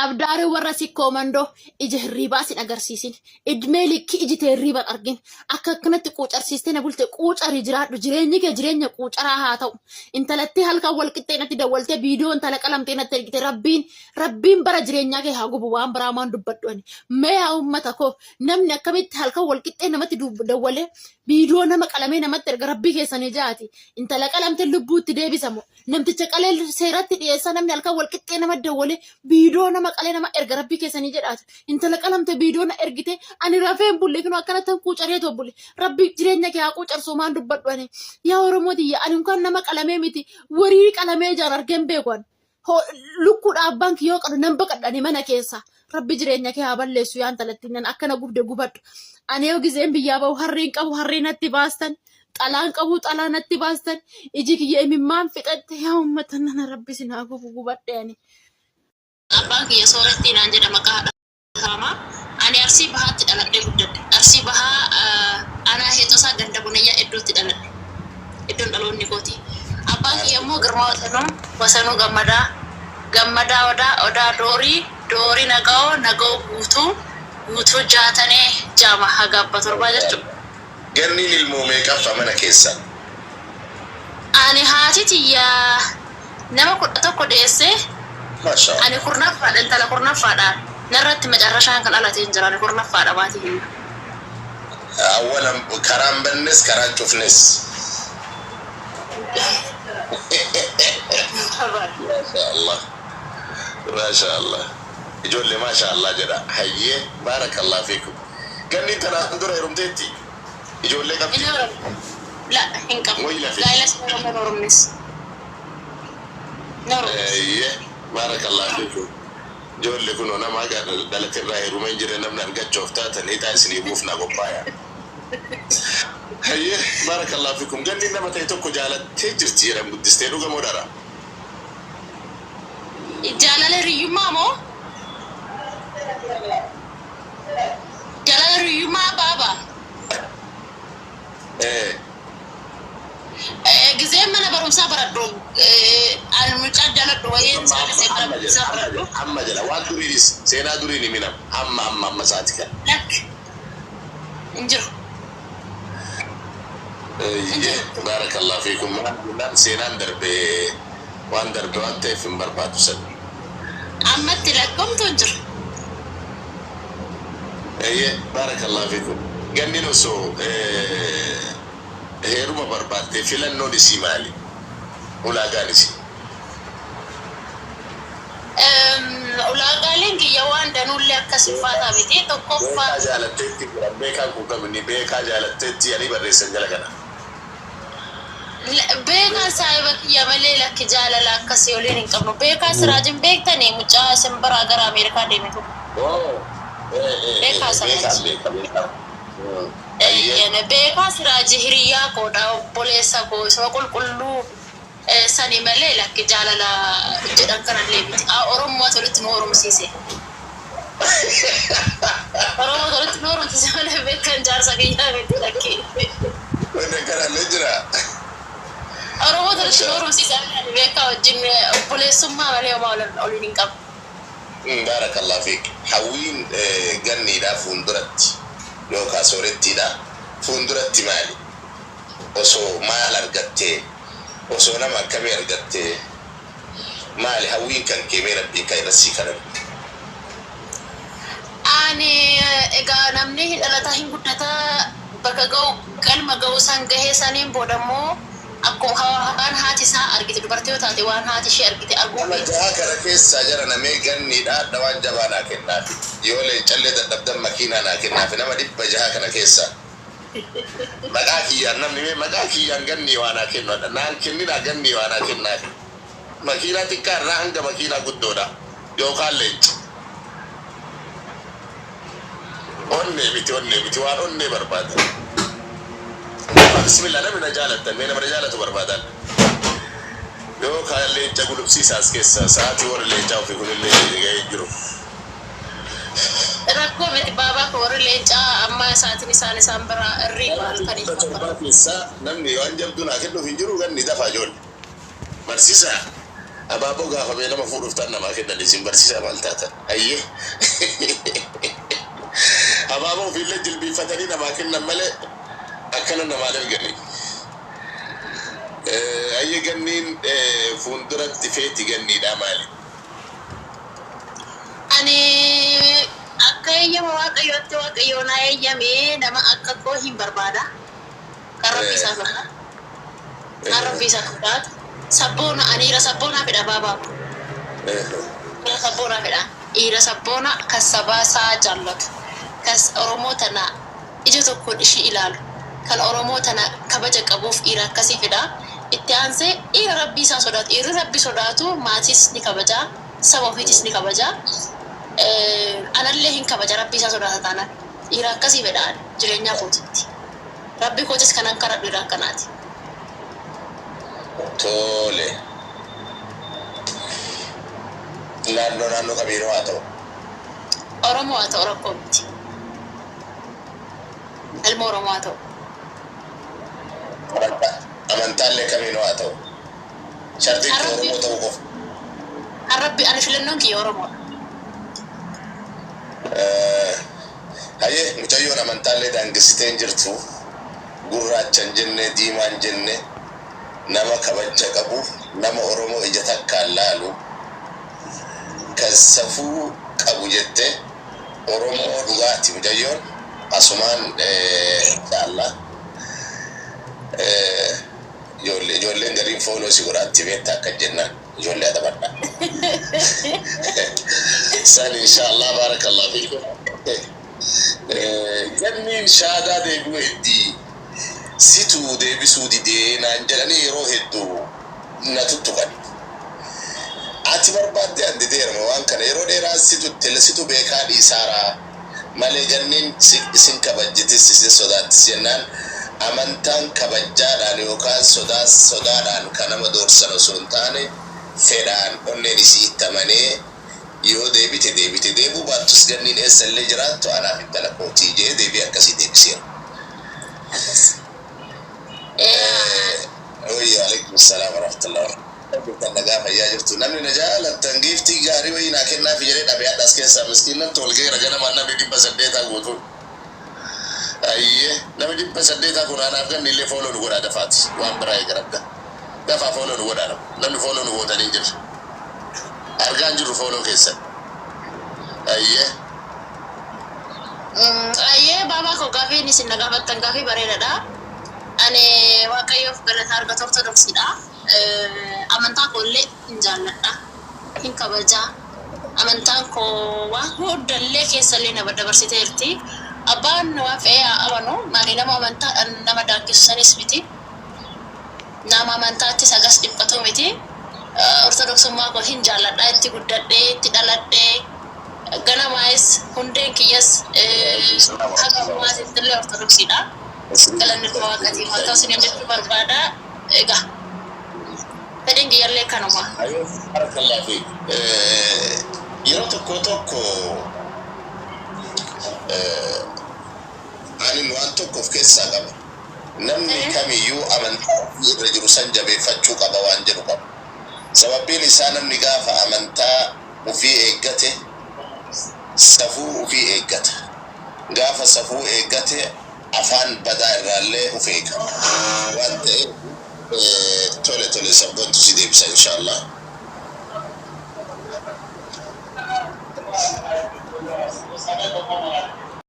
Abdaaree warra sikkoo mandoo ija hirriibaa sin agarsiisin. Idmee likkii iji tee hirriiban argin. Akka akkanatti quucarsiistee na bulte quucarii jiraadhu. Jireenyi kee jireenya quucaraa haa ta'u. Intalattii halkan wal qixxee natti dawwaltee viidiyoo intala qalamtee natti ergite rabbiin rabbiin bara jireenyaa kee haa gubu waan biraa maan dubbadhu ani. Mee yaa uummata koo namni akkamitti halkan wal qixxee namatti dawwalee viidiyoo nama qalamee namatti erga rabbii keessanii jaati. Intala qalamtee lubbuutti deebisamu. Namticha qalee seeratti dhiyeessaa namni halkan wal qixxee nama dawwalee viidiyoo nama qalee nama erga rabbii keessanii jedhaati. Intala qalamte viidiyoo na ergite ani rafee hin bulle kunoo akkanatti tan quucaree too bulle. Rabbi jireenya kee haa quucarsu maan dubbadhu ani. Yaa Oromoo tiyya ani unkaan nama qalamee miti warii qalamee ijaan argee hin beeku ani. Lukkuudha abbaan kiyyoo qalu nan baqadha ani mana keessa. Rabbi jireenya kee haa balleessu yaa intalattiin nan akkana gubde gubadhu. Ani yoo gizeen biyyaa bahu harreen qabu harree natti baastan. Xalaan qabu xalaa natti baastan. Iji kiyya imimmaan fixatte yaa uummata nana rabbi isin haa gubu gubadhe ani. Abbaan kiyya soorettii naan jedha maqaa haadha Haamaa. Ani Arsii Bahaatti dhaladhee guddadhe. Arsii Bahaa Aanaa Heexosaa ganda Bonayyaa Eddootti dhaladhe. Iddoon dhaloonni kooti. Abbaan kiyya immoo Girmaa Wasanuu, Wasanuu Gammadaa, Gammadaa Odaa, Odaa Doorii, Doorii Nagawoo, Nagawoo Guutuu, Guutuu Jaatanee jaama haga abba torbaa jechuudha. Ganniin ilmoo meeqaffa mana keessa? Ani haati tiyya nama 11 deesse. Masha Ani Allah. kurnaffaadha intala kurnaffaadha. Narratti macarrashaan kan dhalate hin jiru ani kurnaffaadha maatii kiyya. Awwalan karaan bannes karaan cufnes. Masha Allah. Masha Allah. Ijoollee masha Allah jedha. Hayyee baarakallah fiikum. Ganniin tanaan dura heerumteetti? Ijoollee Hin qabdi? heerumne. La hin qabu. Wayi lafe. Gaa'ilas hin heerumne hin horumnes. Hin horumnes. Eeyyee baarakallah fiikum. Ijoollee kunoo nama haga dhalate irraa heeruma hin jirre namni argachuuf taatan ixaa isinii buufnaa qophaaya. Hayyee baarakallah fiikum. Ganniin nama ta'e tokko jaalattee jirti jedhan guddistee dhuga moo dhara? Jaalala hiriyyummaa moo? Jaalala hiriyyummaa baaba. Ee. Gizeen mana barumsaa baradhu ani mucaa jaaladhu wayii Amma isaa amma gizeen mana amma jedha barumsaa amma baradhu. jedha amma jedha waan duriinis seenaa duriin himinam amma amma amma saati kana. Lakki hin jiru. Hin Eeyyee jiru. baarakallahu fiikum maal jennaan seenaan darbe waan darbe waan ta'eef hin barbaadu san. Ammatti lakkoomtu hin jiru. Eeyyee baarakallahu fiikum gannin osoo heeruma barbaaddee filannoon isii maali? Ulaagaan isii. Ulaagaaleen kiyya waan danuullee akkas ulfaataa miti. Tokkoffaa. Beekaa jaalatteetti jedhan beekaan kun kam inni beekaa jaalatteetti jedhanii barreessan jala kana. Beekaan saahiba kiyya malee lakki jaalala akkasii waliin hin qabnu. Beekaa Siraajin beektanii mucaa isin biraa gara Ameerikaa deeme tokko. Oh, Beekaa beekaan Siraaj. beeka beekaa. Ayyee. Eeyyene beekaa Siraaji hiriyaa koodha obboleessa koo isuma qulqulluu sani malee lakki jaalala jedhan kanallee miti. Oromummaatu walitti nu horumsiise. Oromoo walitti nu horumsiise malee beekaan jaarsa kiyyaa miti lakki. Wanni akkanallee jira. Oromoo walitti nu Masha. horumsiise malee ani beekaa wajjin obboleessummaa malee homaa waliin hin qabu. Baarakallahu fiik. Hawwiin ganniidha fuulduratti yookaa soorettiidha fuulduratti maali? Osoo maal argattee? Osoo nama akkamii argattee? Maali hawwiin kan kee mee Rabbiin kan irra sii kadhadhu. Ani egaa namni hin dhalata hin guddata bakka ga'u galma ga'u san gahee saniin booda immoo akkuma waan haati isaa argite dubartii yoo taate waan haati ishee argite arguu Nama feeti. jaha kana keessaa jara namee ganniidha hadha waan jabaa naa kennaafi yoo leencallee dadhabdan makiinaa naa kennaafi nama 600 kana keessaa maqaa kiyyaan namni mee maqaa kiyyaan gannii waa naa kennu hadha naan kenninaa gannii waa naa kennaafi makiinaa xiqqaa irraa hanga makiinaa guddoodha yookaan leenca onnee miti onnee miti waan onnee barbaadan dafa bismillah namni na jaalattan mee nama na jaalatu barbaadan yookaan leenca gulubsiisa as keessa sa'aatii warri leencaa ofii kunillee ga'ee hin jiru. Rakkoo miti baabaa koo warri leencaa amma sa'aatiin isaan isaan biraa irriiba halkanii 700 keessaa namni waan jabduu naa kennuuf hin jiru ganni dafaa ijoollee. Barsiisaa. Abaaboo gaafa beelama fuudhuuf ta'an namaa kennan isin barsiisaa maal taatan? Ayyee. Abaaboo ofiillee jilbiinfatanii namaa kennan malee akkana namaan ergani. Ayyee, ganniin fuulduratti feeti ganniidha maali? Ani akka eeyyama Waaqayyootti, Waaqayyoo naa eeyyamee, nama akka koo hin barbaada. Kan Rabbi isaa sodaatu. Kan Rabbi isaa sodaatu. Sabboona, ani dhiira sabboonaa fedha baabaa. Dhiira sabboonaa fedha. Dhiira sabboona kan sabaa isaa jaallatu. Kan Oromoo tana ija tokkoon ishii ilaalu. Kan Oromoo tana kabaja qabuuf dhiira akkasii fedha. Itti aansee dhiira Rabbii isaa sodaatu. Dhiirri Rabbi sodaatu maatiis ni kabaja. Saba ofiitis ni kabaja. Anallee hin kabaja Rabbii isaa sodaata taanaan. Dhiira akkasii fedha jireenyaa kootitti. Rabbi kootis kanan kadhadhu dhiira akkanaati. Tole. Naannoo kamiinuu haa ta'u. Oromoo haa ta'u, rakkoo miti. Ilma Oromoo haa ta'u. Amantaallee kamiinuu haa ta'u. Shartiin kee Oromoo ta'uu qofa. Kan Rabbi, ani filannoon kiyya Oromoodha. Hayyee, mucayyoon amantaallee daangessitee hin jirtu. Gurraacha hin jenne, diimaa hin jenne, nama kabaja qabu, nama Oromoo ija takkaan laalu, kan safuu qabu jette. Oromoo dhugaati mucayyoon asumaan, inshallah. Ijoolleen gariin follow si godhaatti beektaa akka jennaan ijoollee adabadha. San inshallah, barakallah fiikum. Ganniin shaadaa deebi'uu heddii situu deebisuu didee naan jedhanii yeroo hedduu na tuttuqan. Ati barbaadde an dideerama waan kana yeroo dheeraa situ beekaa dhiisaaraa malee ganniin isin kabajjitis isin sodaattis jennaan, amantaan kabajjaadhaan yookaan sodaadhaan kan nama doorsan osoo hin taane, fedhaan onneen isii itti amanee yoo deebite deebite, deebuu baattus ganniin eessa illee jiraattu anaaf intala kootii jee deebii akkasii deebiseera. Akkas. Oyyo, alaikum salaam warahmatullahi wabarakatuh. Nagaa fayyaa jirtu. Namni na jaalattan giiftii gaarii wayii naa kennaafi jedhee dhabe hadhaas keessaa miskiin tol geera ganamaan namni 800 guutuun. Ayyee, namni 800 kun anaaf ganni illee follow nu godhaa dafaati. Waan biraa eegaladha. Dafaa follow nu godhaa nama. Namni follow nu gootanii hin jirre. Argaa hin jirru follow keessan. Ayyee. Ayyee baabaa koo, gaafiin isin na gaafattan gaafii bareedaadha. Ani Waaqayyoof galata argatu Ortodoksiidha. Amantaa koo illee hin jaalladha. Hin kabajaa. Amantaan koo waan hundallee keessallee nama dabarsiteerti. Abbaan waan fe'ee haa amanu. Ani nama amantaadhaan nama daangessisanis miti. Nama amantaattis hagas dhiphatu miti. Ortodoksummaa koo hin jaalladha. Itti guddadhee, itti dhaladhee. Ganamaayis hundeen kiyyas haga ammaatitti illee Ortodoksiidha. Galanni dhuma Waaqatiif haa ta'u isiniin jechuu barbaada. Egaa fedhiin kiyyallee kanuma. Ayyee, barakallahu fiik. Yeroo tokko tokko ani waan tokko of keessaa qaba. Namni kamiyyuu amantaa ofii irra jiru san jabeeffachuu qaba waan jedhu qaba. Sababbiin isaa namni gaafa amantaa ofii eeggate safuu ofii eeggata. Gaafa safuu eeggate afaan badaa irraallee of eega. Waan ta'eef, tole tole, sabboontu si deebisa inshallah.